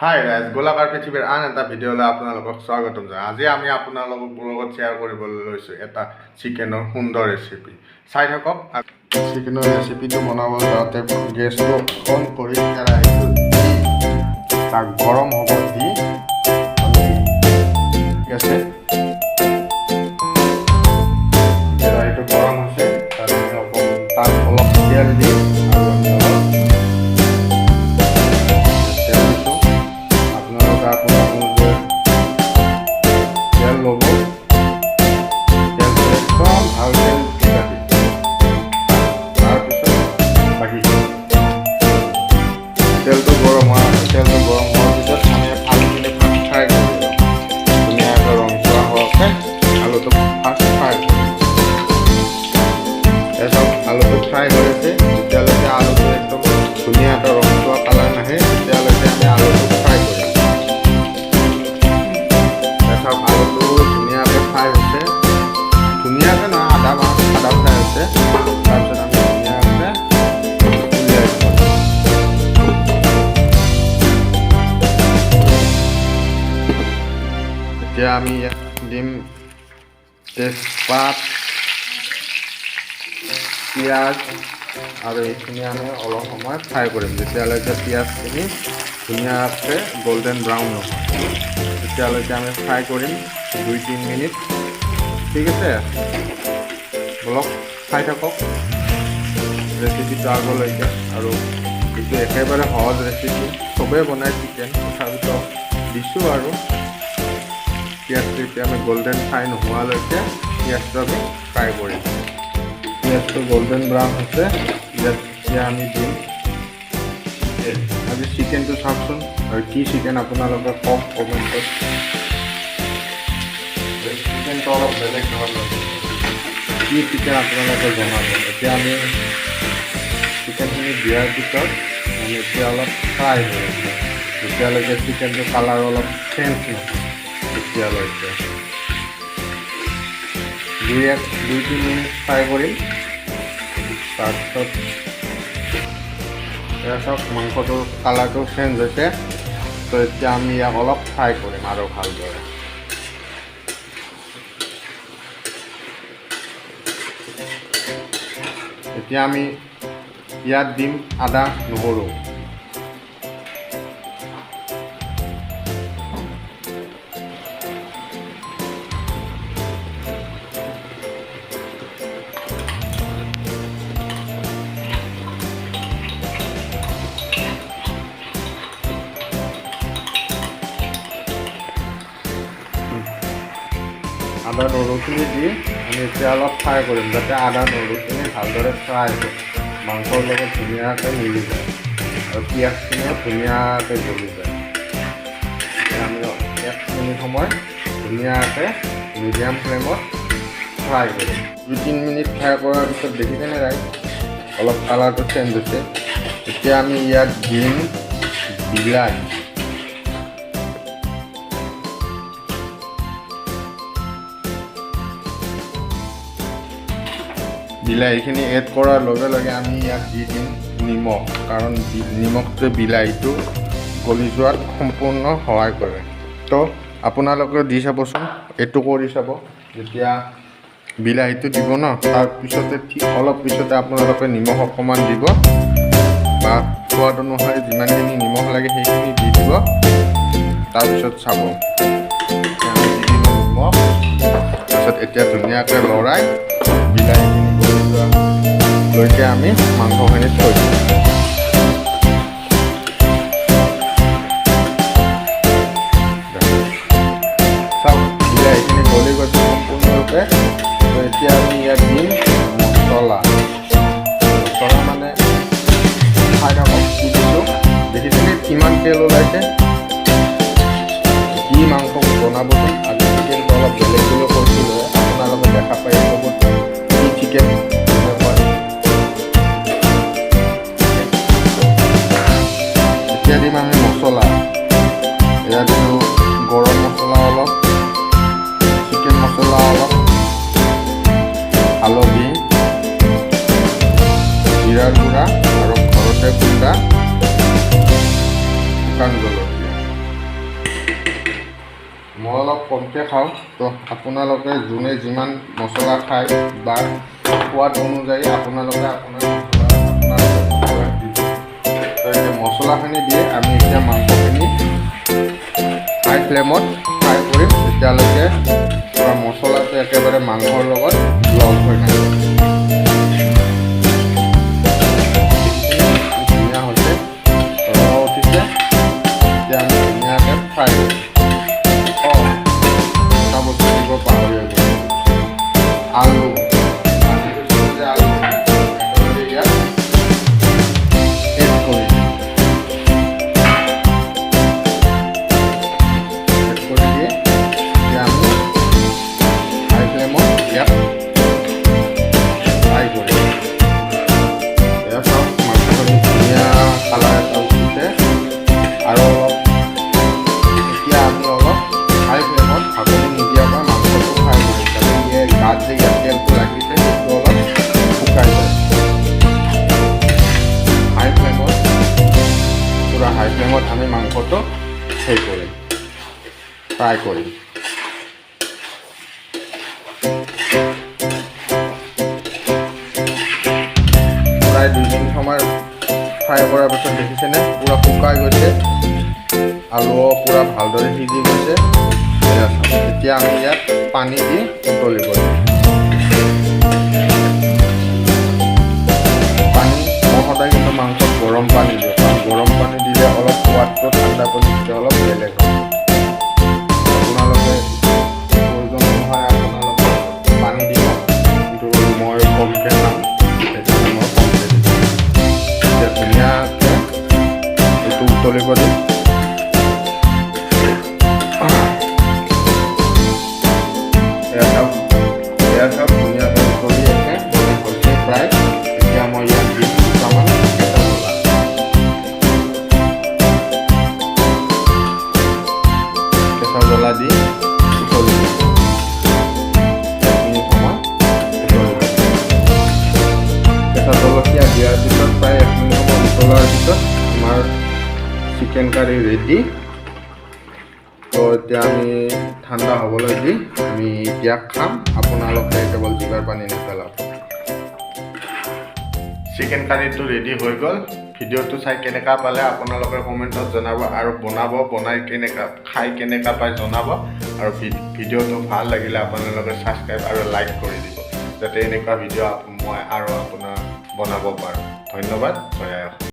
হাই ৰাইজ, গোলাকাৰ পৃথিৱীৰ আন এটা ভিডিঅ'লৈ আপোনালোকক স্বাগতম জনাওঁ। আজি আমি আপোনালোকৰ লগত শ্বেয়াৰ কৰিবলৈ লৈছোঁ এটা চিকেনৰ সুন্দৰ ৰেচিপি। চাই থাকক। চিকেনৰ ৰেচিপিটো বনাবলৈ যাওঁতে গেছটো অন কৰি কেৰাহীটো দি তাক গৰম হ'ব দি আমি, ঠিক আছে, কেৰাহীটো গৰম হৈছে। তাত আমি অকণ তাত অলপ তেল দি আৰু আমি অলপ তেল দিছোঁ। আপোনালোকে আপোনালোকে তেল ল'ব। তেলটো একদম ভাল তেল এটা দি তাৰপিছত বাকীখিনি তেলটো গৰম হোৱাৰ পিছত আমি আলুখিনি ফাৰ্ষ্ট ফ্ৰাই কৰি ল'ম। ধুনীয়াকৈ ৰংচোৱা হোৱাকৈ আলুটো ফাৰ্ষ্ট ফ্ৰাই কৰি ল'ম। তাৰপিছত আলুটো ফ্ৰাই হৈ আছে। যেতিয়ালৈকে আলুটো একদম ধুনীয়া এটা ৰংচোৱা কালাৰ নাহে, তেতিয়ালৈকে আমি আলুটো ফ্ৰাই কৰিম। তাৰপিছত আলুটো ধুনীয়াকৈ ফ্ৰাই হৈছে। ধুনীয়াকৈ নহয়, আধা আধা ফ্ৰাই হৈছে। তাৰপিছত আমি ধুনীয়াকৈ উলিয়াই থ'ম। এতিয়া আমি ইয়াত দিম তেজপাত, পিঁয়াজ আৰু এইখিনি আমি অলপ সময় ফ্ৰাই কৰিম। যেতিয়ালৈকে পিঁয়াজখিনি ধুনীয়াকৈ গল্ডেন ব্ৰাউন নহয়, তেতিয়ালৈকে আমি ফ্ৰাই কৰিম 2-3 মিনিট। ঠিক আছে, বলক, চাই থাকক ৰেচিপিটো আগলৈকে। আৰু এইটো একেবাৰে সহজ ৰেচিপি, চবেই বনায় চিকেন, তথাপিতো দিছোঁ। আৰু পিঁয়াজটো এতিয়া আমি গল্ডেন ফ্ৰাই নোহোৱালৈকে পিঁয়াজটো আমি ফ্ৰাই কৰিম। পিঁয়াজটো গল্ডেন ব্ৰাউন হৈছে। ইয়াত এতিয়া আমি দিম চিকেন। আজি চিকেনটো চাওকচোন আৰু কি চিকেন আপোনালোকে কওক কমেণ্টত। চিকেনটো অলপ বেলেগ ধৰণৰ। কি চিকেন আপোনালোকে জনাব। এতিয়া আমি চিকেনখিনি দিয়াৰ পিছত আমি এতিয়া অলপ ফ্ৰাই কৰিম, যেতিয়ালৈকে চিকেনটো কালাৰ অলপ চেঞ্জ নহয় তেতিয়ালৈকে 2-3 মিনিট ফ্ৰাই কৰিম। তাৰপিছত এয়া চাওক, মাংসটোৰ কালাৰটো চেঞ্জ হৈছে। তো এতিয়া আমি ইয়াক অলপ ফ্ৰাই কৰিম আৰু ভালদৰে। এতিয়া আমি ইয়াত দিম আদা নহৰু। আদা নহৰুখিনি দি আমি এতিয়া অলপ ফ্ৰাই কৰিম, যাতে আদা নহৰুখিনি ভালদৰে ফ্ৰাই হয়, মাংসৰ লগত ধুনীয়াকৈ মিলি যায় আৰু পিঁয়াজখিনিও ধুনীয়াকৈ গলি যায়। এতিয়া আমি 1 মিনিট সময় ধুনীয়াকৈ মিডিয়াম ফ্লেমত ফ্ৰাই কৰিম। 2-3 মিনিট ফ্ৰাই কৰাৰ পিছত দেখিছেনে ৰাইজ, অলপ কালাৰটো চেঞ্জ হৈছে। এতিয়া আমি ইয়াত দিম বিলাহী। বিলাহীখিনি এড কৰাৰ লগে লগে আমি ইয়াত দি দিম নিমখ, কাৰণ নিমখটোৱে বিলাহীটো গলি যোৱাত সম্পূৰ্ণ সহায় কৰে। তো আপোনালোকে দি চাবচোন, এইটো কৰি চাব। যেতিয়া বিলাহীটো দিব ন, তাৰপিছতে ঠিক অলপ পিছতে আপোনালোকে নিমখ অকণমান দিব বা সোৱাদ অনুসৰি যিমানখিনি নিমখ লাগে সেইখিনি দি দিব। তাৰপিছত চাব। এতিয়া আমি দি দিলোঁ নিমখ। তাৰপিছত এতিয়া ধুনীয়াকৈ লৰাই বিলাহীখিনি গলি যোৱালৈকে আমি মাংসখিনি থৈ দিম। চাওক, বিলাহীখিনি গলি গৈছে সম্পূৰ্ণৰূপে। তো এতিয়া আমি ইয়াত দিম মছলা। মছলা মানে চাই থাকক কি দিছোঁ। দেখিছেনে কিমান তেল ওলাইছে? কি মাংস বনাবচোন। আজি চিকেনটো অলপ বেলেগ বুলি কৈছিলোঁ, আপোনালোকে দেখা পাই ক'ব কি চিকেন তেনেকুৱা। এতিয়া দিম আমি মছলা। এয়া দিলোঁ গৰম মছলা অলপ, চিকেন মছলা অলপ, হালধি, জিৰাৰ গুড়া আৰু ঘৰতে কুটা শুকান জলকীয়া। কমকৈ খাওঁ। তো আপোনালোকে যোনে যিমান মছলা খায় বা সোৱাদ অনুযায়ী আপোনালোকে আপোনাৰ মছলা আপোনালোকে মছলা দিব। তো এতিয়া মছলাখিনি দি আমি এতিয়া মাংসখিনি হাই ফ্লেমত ফ্ৰাই কৰিম, তেতিয়ালৈকে পূৰা মছলাটো একেবাৰে মাংসৰ লগত লগ হৈ নাযায়। ধুনীয়া হৈছে, ৰঙ উঠিছে। এতিয়া আমি ধুনীয়াকৈ ফ্ৰাই কৰিম। অঁ, এটা বস্তু দিব পাহৰি গৈছোঁ, আলু ভাজি থৈছিলোঁ যে, আলু একেলগে ইয়াত এড কৰি দিম। এড কৰি দি এতিয়া আমি হাই ফ্লেমত ইয়াক ফ্ৰাই কৰিম। এয়া চাওক, মাংসখিনি ধুনীয়া কালাৰ এটা উঠিছে। আৰু অলপ এতিয়া আমি অলপ হাই ফ্লেমত ঢাকনি নিদিয়াকৈ মাংসটো ফ্ৰাই কৰিম, যাতে ইয়াৰ গাত যে ইয়াত তেলটো লাগিছে, সেইটো অলপ শুকাই যায়। হাই ফ্লেমত, পূৰা হাই ফ্লেমত আমি মাংসটো সেই কৰিম, ফ্ৰাই কৰিম। প্ৰায় 2 মিনিট সময় ফ্ৰাই কৰাৰ পিছত দেখিছেনে, পূৰা শুকাই গৈছে, আলুও পূৰা ভালদৰে সিজি গৈছে। এয়া চাওক, এতিয়া আমি ইয়াত পানী দি উতলিব দিম। পানী মই সদায় কিন্তু মাংসত গৰম পানী দিওঁ, কাৰণ গৰম পানী দিলে অলপ সোৱাদটো ঠাণ্ডা পানীতকৈ অলপ বেলেগ হয়। আপোনালোকে প্ৰয়োজন অনুসাৰে আপোনালোকে পানী দিব, কিন্তু মই কমকৈ খাম, সেইকাৰণে মই কমকৈ দিম। এতিয়া ধুনীয়াকৈ এইটো উতলিব দিম। এয়া চাওক, এয়া চাওক, ধুনীয়াকৈ উতলি আছে, মানে হৈছে প্ৰায়। এতিয়া মই ইয়াত দিম দুটামান কেঁচা জলা। কেঁচা জলা দি উতলি দিম। 1 মিনিট সময় উতলিব দিম। কেঁচা জলকীয়া দিয়াৰ পিছত প্ৰায় 1 মিনিট সময় উতলাৰ পিছত আমাৰ চিকেন কাৰী ৰেডি। তো এতিয়া আমি ঠাণ্ডা হ'বলৈ দি আমি এতিয়া খাম। আপোনালোকে কেৱল জিভাৰ পানী নেপেলাব। চিকেন কাৰীটো ৰেডি হৈ গ'ল। ভিডিঅ'টো চাই কেনেকুৱা পালে আপোনালোকে কমেণ্টত জনাব আৰু বনাব, বনাই কেনেকুৱা খাই কেনেকুৱা পায় জনাব। আৰু ভিডিঅ'টো ভাল লাগিলে আপোনালোকে ছাবস্ক্ৰাইব আৰু লাইক কৰি দিব, যাতে এনেকুৱা ভিডিঅ' মই আৰু আপোনাৰ বনাব পাৰোঁ। ধন্যবাদ। জয় আই অসম।